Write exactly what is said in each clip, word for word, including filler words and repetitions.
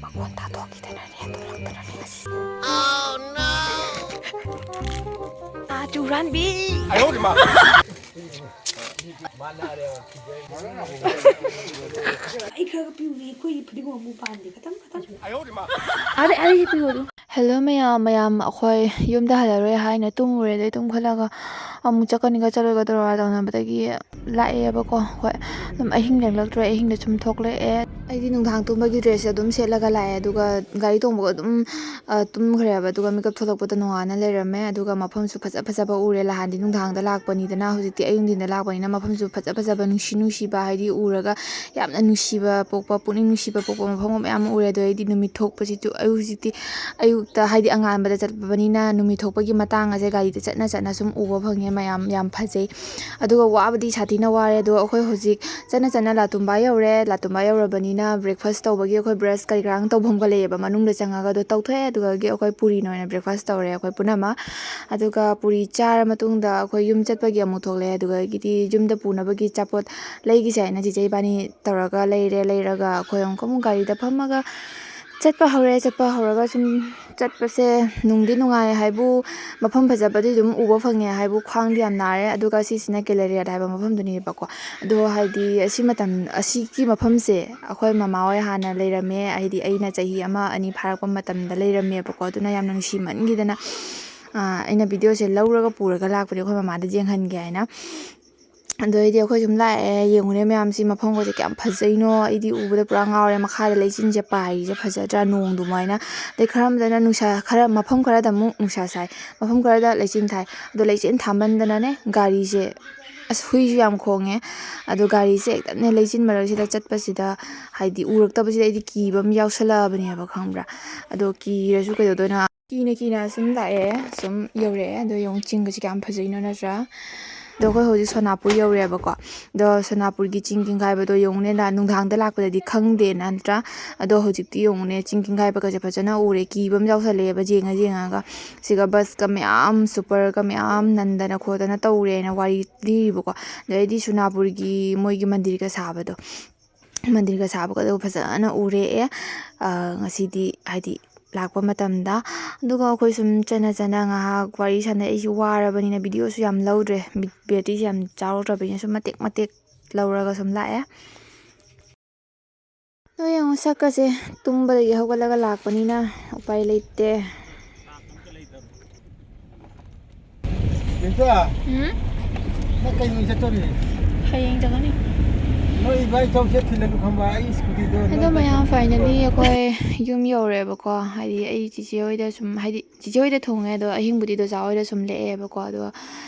ꯃꯈꯣꯟ ꯇꯥꯊꯣꯛꯈꯤꯗꯅꯅꯦ, ꯊꯣꯛꯂꯛꯇꯅꯅꯦ ꯉꯁꯤ꯫ ꯑꯥ, ꯆꯨꯔꯥꯟꯕꯤ! ꯑꯩ ꯈꯔꯒ ꯄꯤꯌꯨꯅꯦ, ꯑꯩꯈꯣꯏꯒꯤ ꯐꯗꯤꯒꯣꯝ ꯑꯃꯨꯛ ꯄꯥꯟꯗꯦ, ꯈꯇꯪ ꯈꯇꯪ꯫ ꯑꯗꯩ ꯑꯩ ꯄꯤꯌꯨ ꯑꯗꯨ꯫ ꯍꯦꯜꯂꯣ ꯃꯌꯥꯝ, ꯃꯌꯥꯝ, ꯑꯩꯈꯣꯏ ꯌꯨꯝꯗ ꯍꯜꯂꯔꯣꯏ ꯍꯥꯏꯅ ꯇꯨꯝꯃꯨꯔꯦ꯫ ꯑꯗꯩ ꯇꯨꯝꯈꯠꯂꯒ ꯑꯃꯨꯛ ꯆꯠꯀꯅꯤꯒ ꯆꯠꯂꯣꯏꯒ ꯇꯧꯔꯒ ꯇꯧꯅꯕꯗꯒꯤ ꯂꯥꯛꯑꯦꯕꯀꯣ꯫ ꯍꯣꯏ, ꯑꯗꯨꯝ ꯑꯍꯤꯡ ꯂꯦꯡꯂꯛꯇ꯭ꯔꯦ, ꯑꯍꯤꯡꯗ ꯁꯨꯝ ꯊꯣꯛꯂꯛꯑꯦ꯫ ꯑꯩꯗꯤ ꯅꯨꯡꯗꯥꯡ ꯇꯨꯝꯕꯒꯤ ꯗ꯭ꯔꯦꯁꯁꯦ ꯑꯗꯨꯝ ꯁꯦꯠꯂꯒ ꯂꯥꯛꯑꯦ, ꯑꯗꯨꯒ ꯒꯥꯔꯤ ꯇꯣꯡꯕꯒ ꯑꯗꯨꯝ, ꯑ, ꯇꯨꯝꯈ꯭ꯔꯦꯕ꯫ ꯑꯗꯨꯒ ꯃꯤꯀꯞ ꯊꯣꯛꯂꯛꯄꯗ ꯅꯣꯡꯉꯥꯟꯅ ꯂꯩꯔꯝꯃꯦ꯫ ꯑꯗꯨꯒ ꯃꯐꯝꯁꯨ ꯐꯖ ꯐꯖꯕ ꯎꯔꯦ꯫ ꯅꯍꯥꯟꯗꯤ ꯅꯨꯡꯗꯥꯡꯗ ꯂꯥꯛꯄꯅꯤꯗꯅ, ꯍꯧꯖꯤꯛꯇꯤ ꯑꯌꯨꯛ ꯅꯨꯡꯊꯤꯟꯗ ꯂꯥꯛꯄꯅꯤꯅ ꯃꯐꯝꯁꯨ ꯐꯖ ꯐꯖꯕ, ꯅꯨꯡꯁꯤ ꯅꯨꯡꯁꯤꯕ, ꯍꯥꯏꯗꯤ ꯎꯔꯒ ꯌꯥꯝꯅ ꯅꯨꯡꯁꯤꯕ ꯄꯣꯛꯄ, ꯄꯨꯛꯅꯤꯡ ꯅꯨꯡꯁꯤꯕ ꯄꯣꯛꯄ ꯃꯐꯝ ꯃꯌꯥꯝ ꯑꯃ ꯎꯔꯦ꯫ ꯑꯗꯣ ꯑꯩꯗꯤ ꯅꯨꯃꯤꯠ ꯊꯣꯛꯄꯁꯤꯁꯨ, ꯑꯩ ꯍꯧꯖꯤꯛꯇꯤ ꯑꯌꯨꯛꯇ, ꯍꯥꯏꯗꯤ ꯑꯉꯥꯟꯕꯗ ꯆꯠꯄꯅꯤꯅ ꯅꯨꯃꯤꯠ ꯊꯣꯛꯄꯒꯤ ꯃꯇꯥꯡ ꯑꯁꯦ ꯒꯥꯔꯤꯗ ꯆꯠꯅ ꯆꯠꯅ ꯁꯨꯝ ꯎꯕ ꯐꯪꯉꯦ ꯃꯌꯥꯝ, ꯌꯥꯝ ꯐꯖꯩ꯫ ꯑꯗꯨꯒ ꯋꯥꯕꯗꯤ ꯁꯥꯊꯤꯅ ꯋꯥꯔꯦ꯫ ꯑꯗꯣ ꯑꯩꯈꯣꯏ ꯍꯧꯖꯤꯛ ꯆꯠꯅ ꯆꯠꯅ ꯂꯥꯇꯨꯝꯕꯥ ꯌꯧꯔꯦ꯫ ꯂꯥꯇꯨꯝꯕꯥ ꯌꯧꯔꯕꯅꯤꯅ breakfast ꯇꯧꯕꯒꯤ ꯑꯩꯈꯣꯏ brush ꯀꯔꯤ ꯀꯔꯥ ꯇꯧꯐꯝꯒ ꯂꯩꯌꯦꯕ, ꯃꯅꯨꯡꯗ ꯆꯪꯉꯒ ꯑꯗꯣ ꯇꯧꯊꯣꯛꯑꯦ꯫ ꯑꯗꯨꯗꯒꯤ ꯑꯩꯈꯣꯏ ꯄꯨꯔꯤꯅ ꯑꯣꯏꯅ breakfast ꯇꯧꯔꯦ ꯑꯩꯈꯣꯏ ꯄꯨꯝꯅꯃꯛ꯫ ꯑꯗꯨꯒ ꯄꯨꯔꯤ ꯆꯥꯔ ꯃꯇꯨꯡꯗ ꯑꯩꯈꯣꯏ ꯌꯨꯝ ꯆꯠꯄꯒꯤ ꯑꯃꯨꯛ ꯊꯣꯛꯂꯛꯑꯦ꯫ ꯑꯗꯨꯗꯒꯤꯗꯤ ꯌꯨꯝꯗ ꯄꯨꯅꯕꯒꯤ ꯑꯆꯥꯄꯣꯠ ꯂꯩꯈꯤꯁꯦ ꯍꯥꯏꯅ ꯆꯤꯆꯦ ꯏꯕꯥꯅꯤ ꯇꯧꯔꯒ ꯂꯩꯔꯦ꯫ ꯂꯩꯔꯒ ꯑꯩꯈꯣꯏ ꯑꯃꯨꯛ ꯑꯃꯨꯛ ꯒꯥꯔꯤꯗ ꯐꯝꯃꯒ ꯆꯠꯄ ꯍꯧꯔꯦ꯫ ꯆꯠꯄ ꯍꯧꯔꯒ ꯁꯨꯝ ꯆꯠꯄꯁꯦ ꯅꯨꯡꯗꯤ ꯅꯨꯡꯉꯥꯏ ꯍꯥꯏꯕꯨ, ꯃꯐꯝ ꯐꯖꯕꯗꯤ ꯑꯗꯨꯝ ꯎꯕ ꯐꯪꯉꯦ ꯍꯥꯏꯕꯨ, ꯈ꯭ꯋꯥꯡꯗꯤ ꯌꯥꯝ ꯅꯥꯔꯦ꯫ ꯑꯗꯨꯒ ꯁꯤꯁꯤꯅ ꯀꯦꯂꯦꯔꯤꯌꯥꯠ ꯍꯥꯏꯕ ꯃꯐꯝꯗꯨꯅꯦꯕꯀꯣ꯫ ꯑꯗꯣ ꯍꯥꯏꯗꯤ ꯑꯁꯤ ꯃꯇꯝ, ꯑꯁꯤꯒꯤ ꯃꯐꯝꯁꯦ ꯑꯩꯈꯣꯏ ꯃꯃꯥ ꯍꯣꯏ ꯍꯥꯟꯅ ꯂꯩꯔꯝꯃꯦ, ꯍꯥꯏꯗꯤ ꯑꯩꯅ ꯆꯍꯤ ꯑꯃ ꯑꯅꯤ ꯐꯥꯔꯛꯄ ꯃꯇꯝꯗ ꯂꯩꯔꯝꯃꯦꯕꯀꯣ꯫ ꯑꯗꯨꯅ ꯌꯥꯝ ꯅꯨꯡꯁꯤꯃꯟꯈꯤꯗꯅ, ꯑ, ꯑꯩꯅ videoꯁꯦ ꯂꯧꯔꯒ ꯄꯨꯔꯒ ꯂꯥꯛꯄꯅꯦ ꯑꯩꯈꯣꯏ ꯃꯃꯥꯗ ꯌꯦꯡꯍꯟꯒꯦ ꯍꯥꯏꯅ꯫ ꯑꯗꯨ ꯑꯩꯗꯤ ꯑꯩꯈꯣꯏ ꯁꯨꯝ ꯂꯥꯛꯑꯦ, ꯌꯦꯡꯉꯨꯅꯦ ꯃꯌꯥꯝꯁꯤ, ꯃꯐꯝꯒꯁꯦ ꯀꯌꯥꯝ ꯐꯖꯩꯅꯣ꯫ ꯑꯩꯗꯤ ꯎꯕꯗ ꯄꯨꯔꯥ ꯉꯥꯎꯔꯦ꯫ ꯃꯈꯥꯗ ꯂꯩꯆꯤꯟꯁꯦ ꯄꯥꯏꯔꯤꯁꯦ ꯐꯖꯗ꯭ꯔꯥ? ꯅꯣꯡ ꯑꯗꯨꯃꯥꯏꯅ꯫ ꯑꯗꯩ ꯈꯔ ꯑꯃꯗꯅ ꯅꯨꯡꯁꯥ, ꯈꯔ ꯃꯐꯝ ꯈꯔꯗ ꯑꯃꯨꯛ ꯅꯨꯡꯁꯥ ꯁꯥꯏ, ꯃꯐꯝ ꯈꯔꯗ ꯂꯩꯆꯤꯟ ꯊꯥꯏ꯫ ꯑꯗꯣ ꯂꯩꯆꯤꯟ ꯊꯥꯃꯟꯗꯅꯅꯦ ꯒꯥꯔꯤꯁꯦ, ꯑꯁ, ꯍꯨꯏꯁꯨ ꯌꯥꯝ ꯈꯣꯡꯉꯦ꯫ ꯑꯗꯣ ꯒꯥꯔꯤꯁꯦ ꯍꯦꯛꯇꯅꯦ ꯂꯩꯆꯤꯟ ꯃꯔꯛꯁꯤꯗ ꯆꯠꯄꯁꯤꯗ, ꯍꯥꯏꯗꯤ ꯎꯔꯛꯇꯕꯁꯤꯗ ꯑꯩꯗꯤ ꯀꯤꯕ ꯑꯃ ꯌꯥꯎꯁꯜꯂꯛꯑꯕꯅꯦꯕ, ꯈꯪꯕ꯭ꯔꯥ? ꯑꯗꯣ ꯀꯤꯔꯁꯨ ꯀꯩꯗꯧꯗꯣꯏꯅꯣ? ꯀꯤꯅ ꯀꯤꯅ ꯁꯨꯝ ꯂꯥꯛꯑꯦ, ꯁꯨꯝ ꯌꯧꯔꯛꯑꯦ꯫ ꯑꯗꯣ ꯌꯦꯡꯉꯨ, ꯆꯤꯡꯒꯁꯦ ꯀꯌꯥꯝ ꯐꯖꯩꯅꯣ, ꯅꯠꯇ꯭ꯔꯥ? ꯑꯗꯣ ꯑꯩꯈꯣꯏ ꯍꯧꯖꯤꯛ ꯁꯣꯅꯥꯄꯨꯔ ꯌꯧꯔꯦꯕꯀꯣ꯫ ꯑꯗꯣ ꯁꯣꯅꯥꯄꯨꯔꯒꯤ ꯆꯤꯡ ꯀꯤꯡꯈꯥꯏꯕꯗꯣ ꯌꯦꯡꯉꯨꯅꯦ, ꯅ-, ꯅꯨꯡꯗꯥꯡꯗ ꯂꯥꯛꯄꯗꯗꯤ ꯈꯪꯗꯦ, ꯅꯠꯇ꯭ꯔꯥ? ꯑꯗꯣ ꯍꯧꯖꯤꯛꯇꯤ ꯌꯦꯡꯉꯨꯅꯦ, ꯆꯤꯡ ꯀꯤꯡꯈꯥꯏꯕꯒꯁꯦ ꯐꯖꯅ ꯎꯔꯦ, ꯀꯤꯕ ꯑꯃ ꯌꯥꯎꯁꯜꯂꯛꯑꯦꯕ ꯌꯦꯡꯉ ꯌꯦꯡꯉꯒ꯫ ꯁꯤꯒ ꯕꯁꯀ ꯃꯌꯥꯝ, ꯁꯨꯄꯔꯒ ꯃꯌꯥꯝ ꯅꯟꯗꯅ ꯈꯣꯠꯇꯅ ꯇꯧꯔꯦꯅ ꯋꯥꯔꯤ ꯂꯤꯔꯤꯕꯀꯣ꯫ ꯑꯗꯩꯗꯤ ꯁꯣꯅꯥꯄꯨꯔꯒꯤ ꯃꯣꯏꯒꯤ ꯃꯟꯗꯤꯔꯒ ꯁꯥꯕꯗꯣ, ꯃꯟꯗꯤꯔꯒ ꯁꯥꯕꯒꯗꯣ ꯐꯖꯅ ꯎꯔꯦ꯫ ꯑꯦ, ꯑ, ꯉꯁꯤꯗꯤ ꯍꯥꯏꯗꯤ ꯂꯥꯛꯄ ꯃꯇꯝꯗ꯫ ꯑꯗꯨꯒ ꯑꯩꯈꯣꯏ ꯁꯨꯝ ꯆꯠꯅ ꯆꯠꯅ ꯉꯥꯏꯍꯥꯛ ꯋꯥꯔꯤ ꯁꯥꯟꯅꯩ꯫ ꯑꯩꯁꯨ ꯋꯥꯔꯕꯅꯤꯅ ꯚꯤꯗꯤꯑꯣꯁꯨ ꯌꯥꯝ ꯂꯧꯗ꯭ꯔꯦ, ꯕꯤ-, ꯕꯦꯇ꯭ꯔꯤꯁꯦ ꯌꯥꯝ ꯆꯥꯎꯔꯛꯇ꯭ꯔꯕꯅꯤꯅ ꯁꯨꯝ ꯃꯇꯦꯛ ꯃꯇꯦꯛ ꯂꯧꯔꯒ ꯁꯨꯝ ꯂꯥꯛꯑꯦ꯫ ꯅꯣꯏ ꯌꯦꯡꯉꯣ, ꯁꯛꯀꯁꯦ ꯇꯨꯝꯕꯗꯒꯤ ꯍꯧꯒꯠꯂꯒ ꯂꯥꯛꯄꯅꯤꯅ ꯎꯄꯥꯏ ꯂꯩꯇꯦ꯫ ꯕꯦꯝꯇꯣꯟ, ꯎꯝ? ꯅꯪ ꯀꯩ ꯅꯨꯃꯤꯠ ꯆꯠꯇꯣꯔꯤ? ꯍꯌꯦꯡ ꯆꯠꯀꯅꯤ꯫ ꯅꯣꯏ ꯏꯕꯥꯏ ꯆꯧꯁꯦ ꯊꯤꯜꯂꯜꯂꯨ ꯈꯪꯕ, ꯑꯩ ꯁ꯭ꯀꯨꯇꯤꯗꯣ ꯑꯗꯣ ꯅꯣꯏ ꯃꯌꯥꯝ, finally ꯑꯩꯈꯣꯏ ꯌꯨꯝ ꯌꯧꯔꯦꯕꯀꯣ꯫ ꯍꯥꯏꯗꯤ ꯑꯩ ꯆꯤꯆꯦ ꯍꯣꯏꯗ ꯁꯨꯝ, ꯍꯥꯏꯗꯤ ꯆꯤꯆꯦ ꯍꯣꯏꯗ ꯊꯣꯡꯉꯦ, ꯑꯗꯣ ꯑꯍꯤꯡꯕꯨꯗꯤ ꯗꯣꯆꯥ ꯍꯣꯏꯗ ꯁꯨꯝ ꯂꯦꯛꯑꯦꯕꯀꯣ꯫ ꯑꯗꯣ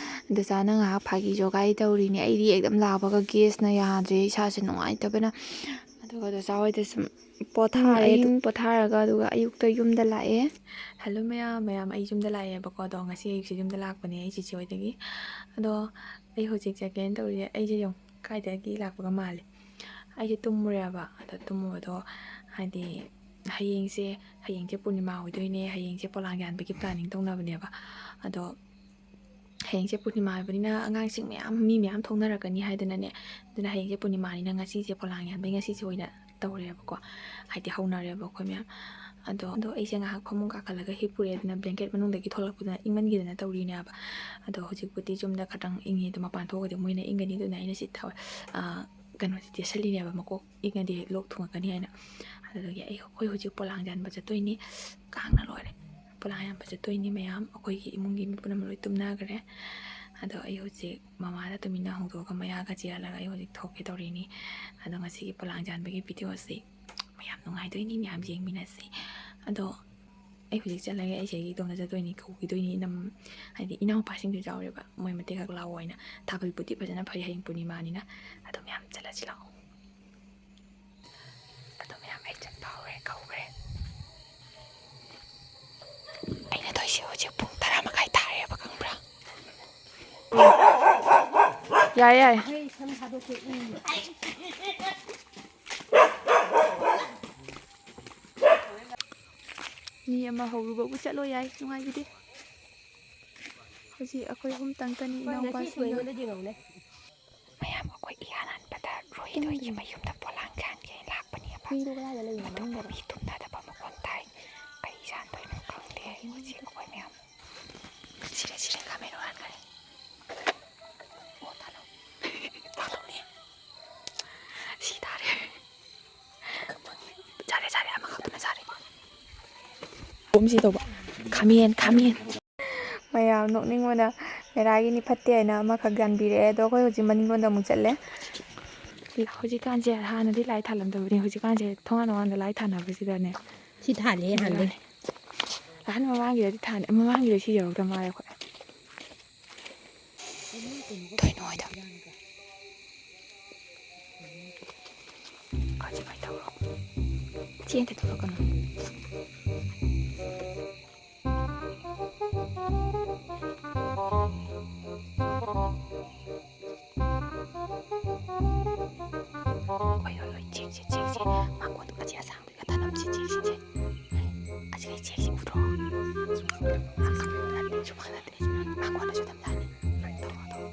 ꯗꯣꯆꯥꯅ ꯉꯥꯏꯍꯥꯛ ꯐꯥꯒꯤ ꯖꯣꯒꯥꯏ ꯇꯧꯔꯤꯅꯦ꯫ ꯑꯩꯗꯤ ꯑꯦꯛꯗꯝ ꯂꯥꯛꯄꯒ ꯒꯦꯁꯅ ꯌꯥꯗ꯭ꯔꯦ, ꯏꯁꯥꯁꯦ ꯅꯨꯡꯉꯥꯏꯇꯕꯅ꯫ ꯑꯗꯨꯒ ꯗꯣꯆꯥ ꯍꯣꯏꯗ ꯁꯨꯝ ꯄꯣꯊꯥꯔꯦ꯫ ꯎꯝ, ꯑꯗꯨ ꯑꯍꯤꯡ ꯄꯣꯊꯥꯔꯒ ꯑꯗꯨꯒ ꯑꯌꯨꯛꯇ ꯌꯨꯝꯗ ꯂꯥꯛꯑꯦ꯫ Hello ꯃꯌꯥꯝ, ꯃꯌꯥꯝ, ꯑꯩ ꯌꯨꯝꯗ ꯂꯥꯛꯑꯦꯕꯀꯣ꯫ ꯑꯗꯣ ꯉꯁꯤ ꯑꯌꯨꯛꯁꯦ ꯌꯨꯝꯗ ꯂꯥꯛꯄꯅꯦ ꯑꯩ ꯆꯤꯆꯦ ꯍꯣꯏꯗꯒꯤ꯫ ꯑꯗꯣ ꯑꯩ ꯍꯧꯖꯤꯛ ꯆꯠꯀꯦꯅ ꯇꯧꯔꯤꯁꯦ, ꯑꯩꯁꯦ ꯌꯦꯡꯉꯨ ꯀꯥꯏꯗꯒꯤ ꯂꯥꯛꯄꯒ ꯃꯥꯜꯂꯦ꯫ ꯑꯩꯁꯦ ꯇꯨꯝꯃꯨꯔꯦꯕ꯫ ꯑꯗꯣ ꯇꯨꯝꯃꯨꯕꯗꯣ ꯍꯥꯏꯗꯤ ꯍꯌꯦꯡꯁꯦ, ꯍꯌꯦꯡꯁꯦ ꯄꯨꯔꯅꯤꯃꯥ ꯑꯣꯏꯗꯣꯏꯅꯦ, ꯍꯌꯦꯡꯁꯦ ꯄꯣꯂꯥꯡ ꯌꯥꯟꯕꯒꯤ planning ꯇꯧꯅꯕꯅꯦꯕ꯫ ꯑꯗꯣ ꯍꯌꯦꯡꯁꯦ ꯄꯨꯔꯅꯤꯃꯥ ꯑꯣꯏꯕꯅꯤꯅ ꯑꯉꯥꯡꯁꯤꯡ ꯃꯌꯥꯝ, ꯃꯤ ꯃꯌꯥꯝ ꯊꯣꯛꯅꯔꯛꯀꯅꯤ ꯍꯥꯏꯗꯅꯅꯦ꯫ ꯑꯗꯨꯅ ꯍꯌꯦꯡꯁꯦ ꯄꯨꯔꯅꯤꯃꯥꯅꯤꯅ ꯉꯁꯤꯁꯦ ꯄꯣꯂꯥꯡ ꯌꯥꯟꯕꯩ ꯉꯁꯤꯁꯦ ꯑꯣꯏꯅ ꯇꯧꯔꯦꯕꯀꯣ꯫ ꯍꯥꯏꯗꯤ ꯍꯧꯅꯔꯦꯕ ꯑꯩꯈꯣꯏ ꯃꯌꯥꯝ꯫ ꯑꯗꯣ, ꯑꯗꯣ ꯑꯩꯁꯦ ꯉꯥꯏꯍꯥꯛ ꯐꯃꯨꯡ ꯀꯥꯈꯠꯂꯒ ꯍꯤꯞꯄꯨꯔꯦ꯫ ꯑꯗꯨꯅ blanket ꯃꯅꯨꯡꯗꯒꯤ ꯊꯣꯛꯂꯛꯄꯗꯨꯅ ꯏꯪꯃꯟꯈꯤꯗꯅ ꯇꯧꯔꯤꯅꯦꯕ꯫ ꯑꯗꯣ ꯍꯧꯖꯤꯛꯄꯨꯗꯤ ꯌꯨꯝꯗ ꯈꯇꯪ ꯏꯪꯉꯤ, ꯑꯗꯣ ꯃꯄꯥꯟ ꯊꯣꯛꯑꯒꯗꯤ ꯃꯣꯏꯅ ꯏꯪꯒꯅꯤ꯫ ꯑꯗꯨꯅ ꯑꯩꯅ ꯁꯤ ꯊꯥꯎ-, ꯑ, ꯀꯩꯅꯣꯁꯦ ꯇꯦꯁꯜꯂꯤꯅꯦꯕ, ꯃꯀꯣꯛ ꯏꯪꯉꯗꯤ ꯂꯣꯛ ꯊꯨꯡꯉꯛꯀꯅꯤ ꯍꯥꯏꯅ꯫ ꯑꯗꯨꯗꯒꯤ ꯑꯩ, ꯑꯩꯈꯣꯏ ꯍꯧꯖꯤꯛ ꯄꯣꯂꯥꯡ ꯌꯥꯟꯕ ꯆꯠꯇꯣꯏꯅꯤ꯫ ꯀꯥꯡꯅ ꯂꯣꯏꯔꯦ꯫ ꯄꯣꯂꯥꯡ ꯌꯥꯟꯕ ꯆꯠꯇꯣꯏꯅꯤ ꯃꯌꯥꯝ꯫ ꯑꯩꯈꯣꯏꯒꯤ ꯏꯃꯨꯡꯒꯤ ꯃꯤ ꯄꯨꯝꯅꯃꯛ ꯂꯣꯏ ꯇꯨꯝꯅꯈ꯭ꯔꯦ꯫ ꯑꯗꯣ ꯑꯩ ꯍꯧꯖꯤꯛ ꯃꯃꯥꯗ ꯇꯨꯃꯤꯟꯅ ꯍꯧꯗꯣꯛꯑꯒ ꯃꯌꯥꯒ ꯆꯤꯔꯜꯂꯒ ꯑꯩ ꯍꯧꯖꯤꯛ ꯊꯣꯛꯀꯦ ꯇꯧꯔꯤꯅꯤ꯫ ꯑꯗꯣ ꯉꯁꯤꯒꯤ ꯄꯣꯂꯥꯡ ꯌꯥꯟꯕꯒꯤ ꯚꯤꯗꯤꯑꯣꯁꯤ ꯃꯌꯥꯝ ꯅꯨꯡꯉꯥꯏꯗꯣꯏꯅꯤ, ꯃꯌꯥꯝ ꯌꯦꯡꯃꯤꯟꯅꯁꯤ꯫ ꯑꯗꯣ ꯑꯩ ꯍꯧꯖꯤꯛ ꯆꯠꯂꯒꯦ, ꯑꯩꯁꯦ ꯑꯩ ꯏꯇꯣꯝꯇ ꯆꯠꯇꯣꯏꯅꯤ, ꯀꯧꯈꯤꯗꯣꯏꯅꯤ꯫ ꯏꯅꯝ-, ꯍꯥꯏꯗꯤ ꯏꯅꯥꯎꯄꯥꯁꯤꯡꯁꯨ ꯌꯥꯎꯔꯦꯕ, ꯃꯣꯏ ꯃꯇꯦꯛ ꯈꯛ ꯂꯥꯛꯑꯣ ꯍꯥꯏꯅ꯫ ꯊꯥꯕꯜꯕꯨꯗꯤ ꯐꯖꯅ ꯐꯩ ꯍꯌꯦꯡ ꯄꯨꯔꯅꯤꯃꯥꯅꯤꯅ꯫ ꯑꯗꯣ ꯃꯌꯥꯝ ꯆꯠꯂꯁꯤ ꯂꯥꯛꯑꯣ꯫ ꯑꯗꯣ ꯃꯌꯥꯝ ꯑꯩ ꯆꯠꯄ ꯍꯧꯔꯦ, ꯀꯧꯈ꯭ꯔꯦ꯫ ꯑꯩꯅ ꯇꯧꯔꯤꯁꯦ ꯍꯧꯖꯤꯛ ꯄꯨꯡ ꯇꯔꯥ ꯃꯈꯥꯏ ꯇꯥꯔꯦꯕ, ꯈꯪꯕ꯭ꯔꯥ? ꯌꯥꯔꯦ, ꯌꯥꯔꯦ꯫ ꯃꯤ ꯑꯃ ꯍꯧꯔꯨꯕꯕꯨ ꯆꯠꯂꯣ ꯌꯥꯏ, ꯅꯨꯡꯉꯥꯏꯕꯤꯗꯦ꯫ ꯍꯧꯖꯤꯛ ꯑꯩꯈꯣꯏ ꯑꯍꯨꯝ ꯇꯪꯀꯅꯤ, ꯏꯅꯥꯎꯄꯥꯁꯤꯡꯒ꯫ ꯃꯌꯥꯝ, ꯑꯩꯈꯣꯏ ꯏꯍꯥꯟ ꯍꯥꯟꯕꯗ ꯔꯣꯍꯤꯠ ꯍꯣꯏꯒꯤ ꯃꯌꯨꯝꯗ ꯄꯣꯂꯥꯡ ꯌꯥꯟ ꯍꯨꯏꯗꯣ ꯀꯗꯥꯏꯗ ꯂꯩꯅꯣ? ꯃꯅꯨꯡꯗꯔꯣ? ꯃꯤ ꯇꯨꯝꯅꯗꯕ ꯃꯈꯣꯟ ꯇꯥꯏ꯫ ꯀꯩ ꯁꯥꯟꯗꯣꯏꯅꯣ ꯈꯪꯗꯦ ꯍꯧꯖꯤꯛ ꯑꯩꯈꯣꯏ ꯃꯌꯥꯝ꯫ ꯁꯤꯔꯦ, ꯁꯤꯔꯦ, ꯈꯥꯃꯦꯟ ꯍꯨꯔꯥꯟꯈꯔꯦ꯫ ꯑꯣ, ꯇꯥꯜꯂꯣ꯫ ꯇꯥꯜꯂꯣꯅꯦ꯫ ꯁꯤ ꯇꯥꯔꯦ꯫ ꯆꯥꯔꯦ, ꯆꯥꯔꯦ, ꯑꯃꯈꯛꯇꯅ ꯆꯥꯔꯦ꯫ ꯀꯣꯝꯁꯤ ꯇꯧꯕ꯫ ꯈꯥꯃꯦꯟ, ꯈꯥꯃꯦꯟ꯫ ꯃꯌꯥꯝ ꯅꯣꯛꯅꯤꯡꯕꯅ ꯃꯦꯔꯥꯒꯤꯅꯤ ꯐꯠꯇꯦ ꯍꯥꯏꯅ ꯑꯃꯈꯛ ꯌꯥꯟꯕꯤꯔꯛꯑꯦ꯫ ꯑꯗꯣ ꯑꯩꯈꯣꯏ ꯍꯧꯖꯤꯛ ꯃꯅꯤꯡꯂꯣꯝꯗ ꯑꯃꯨꯛ ꯆꯠꯂꯦ꯫ ꯍꯧꯖꯤꯛꯀꯥꯟꯁꯦ ꯍꯥꯟꯅꯗꯤ ꯂꯥꯏ ꯊꯥꯜꯂꯝꯗꯕꯅꯤ, ꯍꯧꯖꯤꯛꯀꯥꯟꯁꯦ ꯊꯣꯡꯒꯥꯟ ꯊꯣꯡꯒꯥꯟꯗ ꯂꯥꯏ ꯊꯥꯅꯕꯁꯤꯗꯅꯦ꯫ ꯁꯤ ꯊꯥꯜꯂꯦ ꯍꯥꯟꯅꯗꯒꯤ꯫ ꯑꯍꯟ ꯃꯃꯥꯡꯒꯤꯗꯗꯤ ꯊꯥꯅꯤ, ꯃꯃꯥꯡꯒꯤꯗ ꯁꯤ ꯌꯧꯔꯛꯇ ꯃꯥꯜꯂꯦ ꯑꯩꯈꯣꯏ꯫ ꯊꯣꯏꯅ ꯍꯣꯏꯗ꯫ ꯀꯥꯆꯤꯟ ꯍꯣꯏ ꯇꯧꯔꯣ꯫ ꯆꯦ ꯑꯝꯇ ꯊꯣꯛꯂꯛꯀꯅꯨ꯫ ꯍꯣꯏ, ꯍꯣꯏ, ꯍꯣꯏ, ꯆꯦꯛꯁꯦ, ꯆꯦꯛꯁꯦ꯫ ꯃꯥꯡꯒꯣꯟꯗꯣ ꯑꯁꯤ ꯑꯁꯥꯡꯕꯤꯒ ꯊꯅꯝꯁꯤ, ꯆꯦꯛꯁꯤꯡꯁꯦ꯫ ꯑꯁꯤꯒꯤ ꯆꯦꯛꯁꯤ ꯎꯗ꯭ꯔꯣ? ꯁꯨꯃꯥꯡ ꯅꯠꯇꯦ, ꯁꯨꯃꯥꯡ ꯅꯠꯇꯦ꯫ ꯃꯥꯡꯒꯣꯟꯗꯁꯨ ꯊꯝꯖꯥꯅꯤ꯫ ꯇꯧꯔꯣ, ꯇꯧꯔꯣ꯫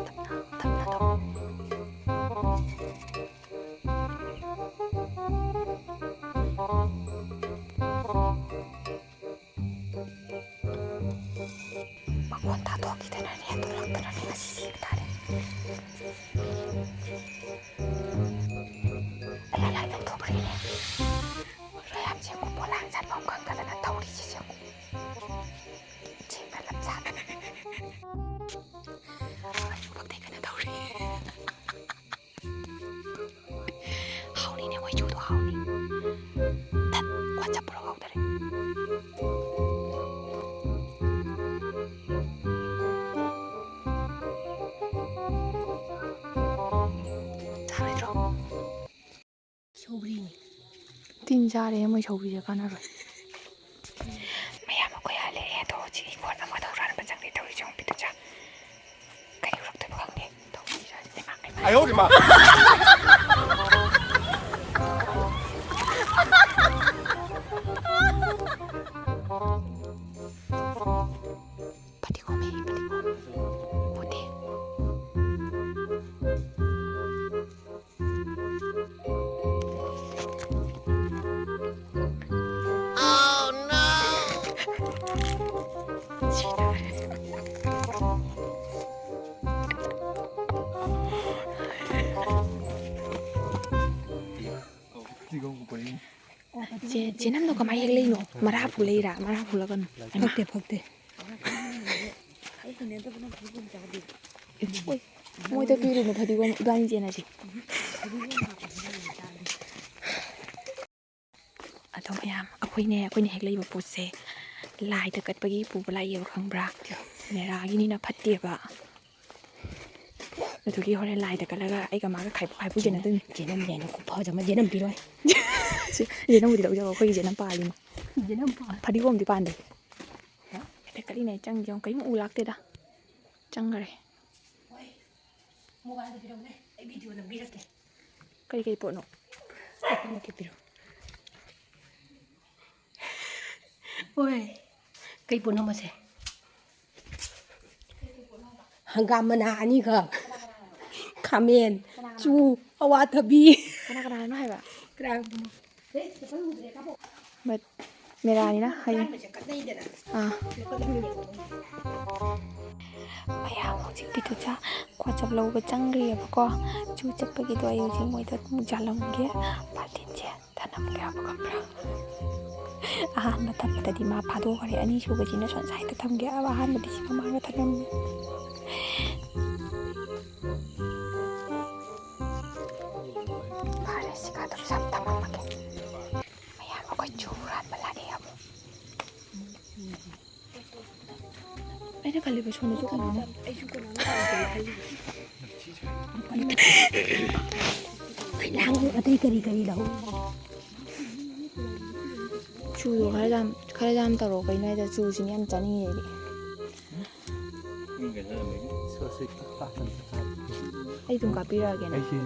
ꯇꯞꯅ, ꯇꯞꯅ ꯇꯧ꯫ ꯃꯈꯣꯟ ꯇꯥꯊꯣꯛꯈꯤꯗꯅꯅꯦ, ꯊꯣꯛꯂꯛꯇꯅꯅꯦ, ꯉꯁꯤ ꯁꯤꯕ ꯇꯥꯔꯦ꯫ ꯑꯩ ꯂꯥꯏ ꯂꯧꯊꯣꯛꯈ꯭ꯔꯦꯅꯦ꯫ ꯃꯌꯥꯝꯁꯦ ꯄꯣꯂꯥꯡ ꯆꯠꯐꯝ ꯈꯪꯗꯗꯅ ꯇꯧꯔꯤꯁꯦ ꯌꯦꯡꯉꯨ꯫ ꯆꯦꯡꯅ ꯂꯝꯖꯥꯗꯅ꯫ ꯑꯩꯁꯨ ꯄꯛꯇꯦ ꯀꯩꯅꯣ ꯇꯧꯔꯤ꯫ ꯍꯥꯎꯅꯤꯅꯦ, ꯃꯣꯏ ꯆꯨꯗꯣ ꯍꯥꯎꯅꯤ꯫ ꯇꯠ, WhatsApp ꯄꯨꯔꯛ ꯍꯧꯗꯔꯦ꯫ ꯆꯥꯔꯣꯏꯗ꯭ꯔꯣ? ꯁꯧꯒ꯭ꯔꯤꯅꯤ꯫ ꯇꯤꯟ ꯆꯥꯔꯦ, ꯃꯣꯏ ꯁꯧꯒ꯭ꯔꯤꯁꯦ ꯀꯥꯟꯅꯔꯣꯏ꯫ ꯃꯌꯥꯝ ꯑꯩꯈꯣꯏ ꯍꯜꯂꯛꯑꯦ, ꯑꯗꯣ ꯍꯧꯖꯤꯛ ꯏꯪꯈꯣꯜ ꯑꯃꯗ ꯍꯨꯔꯥꯟꯕ ꯆꯪꯉꯦ ꯇꯧꯔꯤꯁꯦ, ꯌꯦꯡꯉꯨ ꯄꯤꯛꯇꯨ ꯆꯥ꯫ ꯀꯩ ꯎꯔꯛꯇꯣꯏꯕ ꯈꯪꯗꯦ꯫ ꯇꯧꯔꯤꯁꯦ ꯏꯃꯥ, ꯏꯃꯥ꯫ ꯑꯌꯣ, ꯏꯃꯥ꯫ ꯐꯗꯤꯒꯣꯝ ꯍꯦꯛꯏ, ꯐꯗꯤꯒꯣꯝ꯫ ꯎꯗꯦ꯫ ꯆꯦ-, ꯆꯦꯅꯝꯗꯣ ꯀꯃꯥꯏ ꯍꯦꯛ ꯂꯩꯅꯣ? ꯃꯔꯥ ꯐꯨ ꯂꯩꯔꯥ? ꯃꯔꯥ ꯐꯨꯂꯒꯅꯨ꯫ ꯍꯩꯃꯥ꯫ ꯐꯛꯇꯦ, ꯐꯛꯇꯦ꯫ ꯑꯣꯏ, ꯃꯣꯏꯗ ꯄꯤꯔꯨꯅꯨ ꯐꯗꯤꯒꯣꯝ, ꯏꯕꯥꯅꯤ ꯆꯦꯟꯅꯁꯤ꯫ ꯑꯗꯣ ꯃꯌꯥꯝ, ꯑꯩꯈꯣꯏꯅꯦ, ꯑꯩꯈꯣꯏꯅ ꯍꯦꯛ ꯂꯩꯕ ꯄꯣꯠꯁꯦ ꯂꯥꯏꯗ ꯀꯠꯄꯒꯤ ꯄꯨꯕ ꯂꯥꯛꯏꯌꯦꯕ, ꯈꯪꯕ꯭ꯔꯥ? ꯃꯦꯔꯥꯒꯤꯅꯤꯅ ꯐꯠꯇꯦꯕ꯫ ꯑꯗꯨꯒꯤ ꯍꯣꯔꯦꯟ ꯂꯥꯏꯗ ꯀꯠꯂꯒ ꯑꯩꯒ ꯃꯥꯒ ꯈꯥꯏꯕꯣꯛ ꯈꯥꯏꯕꯣꯛ ꯆꯦꯟꯅꯗꯣꯏꯅꯤ꯫ ꯆꯦꯅꯝ, ꯆꯦꯅꯝ ꯈꯨꯐꯖ ꯑꯃ, ꯆꯦꯅꯝ ꯄꯤꯔꯣꯏ꯫ ꯁꯤ, ꯆꯦꯅꯝꯕꯨꯗꯤ ꯂꯧꯖꯔꯣ, ꯑꯩꯈꯣꯏꯒꯤ ꯆꯦꯅꯝ ꯄꯥꯜꯂꯤꯅꯤ꯫ ꯆꯦꯅꯝ ꯄꯥꯜ-, ꯐꯗꯤꯒꯣꯝꯗꯤ ꯄꯥꯟꯗꯦ꯫ ꯍꯦꯛꯇ ꯀꯠꯂꯤꯅꯦ, ꯆꯪꯒꯦ ꯌꯦꯡꯉꯨ, ꯀꯔꯤꯝ ꯎ ꯂꯥꯛꯇꯦꯗ꯫ ꯆꯪꯈꯔꯦ꯫ ꯍꯣꯏ, ꯃꯣꯕꯥꯏꯜꯗ ꯄꯤꯔꯝꯃꯨꯅꯦ, ꯑꯩ ꯚꯤꯗꯤꯑꯣ ꯅꯝꯕꯤꯔꯛꯀꯦ꯫ ꯀꯔꯤ ꯀꯔꯤ ꯄꯣꯠꯅꯣ? ꯑꯩꯉꯣꯟꯗ ꯄꯤꯔꯣ꯫ ꯍꯣꯏ, ꯀꯩ ꯄꯣꯠꯅꯣ ꯃꯁꯦ? ꯍꯪꯒꯥꯝ ꯃꯅꯥ ꯑꯅꯤꯈꯛ, ꯈꯥꯃꯦꯟ, ꯆꯨ, ꯑꯋꯥꯊꯕꯤ꯫ ꯀꯅꯥ ꯀꯅꯥꯅꯣ ꯍꯥꯏꯕ? ꯀꯅꯥ ꯀꯅꯥꯅꯣ? ꯕꯠ ꯃꯦꯔꯥꯅꯤꯅ ꯍꯌꯦꯡ꯫ ꯑꯥ꯫ ꯃꯌꯥꯝ ꯍꯧꯖꯤꯛ ꯄꯤꯇꯨꯆꯥ ꯀ꯭ꯋꯥꯆꯞ ꯂꯧꯕ ꯆꯪꯈ꯭ꯔꯦꯕꯀꯣ꯫ ꯆꯨ ꯆꯠꯄꯒꯤꯗꯣ ꯑꯩ ꯍꯧꯖꯤꯛ ꯃꯣꯏꯗ ꯑꯃꯨꯛ ꯌꯥꯜꯂꯝꯒꯦ꯫ ꯕꯥꯜꯇꯤꯟꯁꯦ ꯊꯅꯝꯒꯦ ꯍꯥꯏꯕ ꯈꯪꯕ꯭ꯔꯥ? ꯑꯍꯥꯟꯕ ꯊꯝꯕꯗꯗꯤ ꯃꯥ ꯐꯥꯗꯣꯛꯈ꯭ꯔꯦ, ꯑꯅꯤꯁꯨꯕꯁꯤꯅ ꯁꯣꯝ ꯁꯥꯏꯗ ꯊꯝꯒꯦ ꯍꯥꯏꯕ, ꯑꯍꯥꯟꯕꯗꯤ ꯁꯤ ꯃꯃꯥꯡꯗ ꯊꯅꯝꯃꯦ꯫ ꯐꯔꯦ, ꯁꯤ ꯀꯥꯗꯣ ꯁꯝ ꯊꯝꯃꯝꯃꯒꯦ꯫ ꯃꯌꯥꯝ ꯑꯩꯈꯣꯏ ꯆꯨ ꯍꯨꯔꯥꯟꯕ ꯂꯥꯛꯑꯦ ꯑꯃꯨꯛ꯫ ꯑꯩꯅ ꯈꯜꯂꯤꯕ ꯁꯣꯝꯗꯁꯨ ꯀꯩꯅꯣꯝꯃ꯫ ꯂꯥꯡꯒꯅꯨ, ꯑꯇꯩ ꯀꯔꯤ ꯀꯔꯤ ꯂꯧ? ꯆꯨꯗꯣ ꯈꯔ ꯌꯥꯝ, ꯈꯔ ꯌꯥꯝ ꯇꯧꯔꯛꯑꯣ ꯀꯩꯅꯣ, ꯍꯥꯏꯗ ꯆꯨꯁꯤꯅ ꯌꯥꯝ ꯆꯥꯅꯤꯡꯉꯦ ꯑꯩꯗꯤ꯫ ꯑꯩ ꯑꯗꯨꯝ ꯀꯥꯞꯄꯤꯔꯛꯑꯒꯦꯅꯦ꯫ ꯑꯩꯁꯦ